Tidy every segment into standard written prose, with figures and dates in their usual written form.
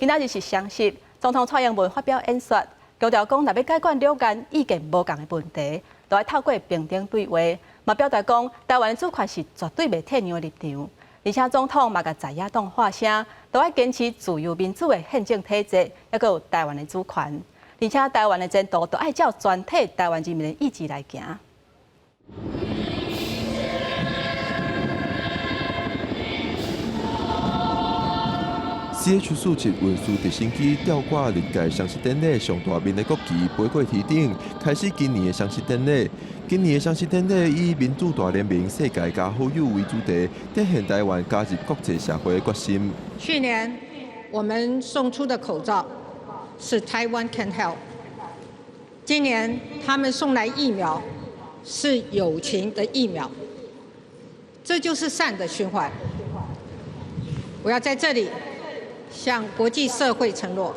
今仔日是雙十，總統蔡英文發表演說，強調講，若欲解決兩岸意見無仝的問題，就愛透過平等對話，嘛表達講台灣的主權是絕對袂退讓的立場。而且總統嘛共在野黨喊聲，都愛堅持自由民主的憲政體制，猶閣有台灣的主權。而且台灣的前途，就愛照全體台灣人民的意志來行。 CH-47運輸直升機吊掛歷屆雙十典禮上大面的國旗，飛過天頂，開始今年的雙十典禮。今年的雙十典禮以民主大聯盟、世界加好友為主題，展現台灣加入國際社會的決心。去年我們送出的口罩是 Taiwan Can Help，今年他們送來疫苗是友情的疫苗，這就是善的循環。我要在這裡向國際社會承諾，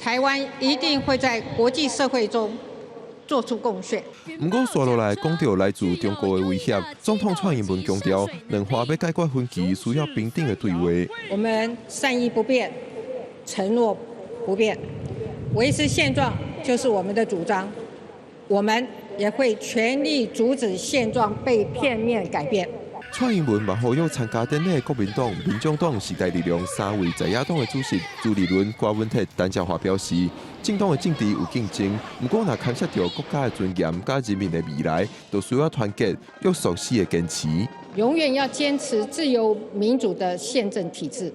台灣一定會在國際社會中做出貢獻。毋過，紲落來講著來自中國的威脅，總統蔡英文強調，兩岸欲解決分歧，需要平等的對話。我們善意不變，承諾不變，維持現狀就是我們的主張。我們也會全力阻止現狀被片面改變。蔡英文嘛呼籲參加典禮的國民黨、民眾黨、時代力量三位在野黨的主席朱立倫、柯文哲、陳椒華表示，政黨的政治有競爭，毋過若牽涉著國家的尊嚴佮人民的未來，就需要團結、約束四个堅持。永遠要堅持自由民主的憲政體制，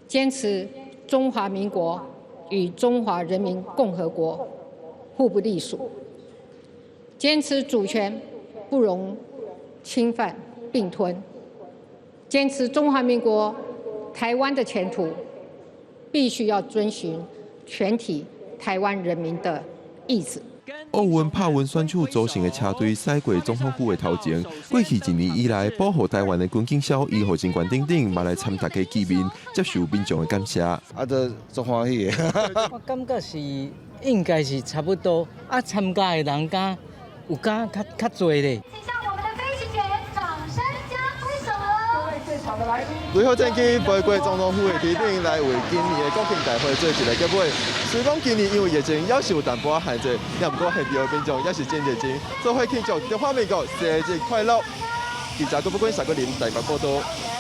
堅持中華民國與中華人民共和國互不隸屬，堅持主權不容侵犯併吞，堅持中華民國台灣的前途，必須要遵循全體台灣人民的意志。奧運拍運選手組成的車隊駛過總統府的頭前，過去一年以來保護台灣的軍警消醫護人員等等，嘛來參大家見面，接受民眾的感謝。啊，都足歡喜的。我感覺是應該是差不多，啊，參加的人敢有敢較較濟咧。雷火戰機飛過總統府的天頂，來為今年的國慶大會做一个結尾。雖講今年因為疫情猶是有淡薄仔限制，也毋過現場民眾也是真熱情，做伙慶祝中華民國生日快樂。記者郭寶君、邵國林台北報導。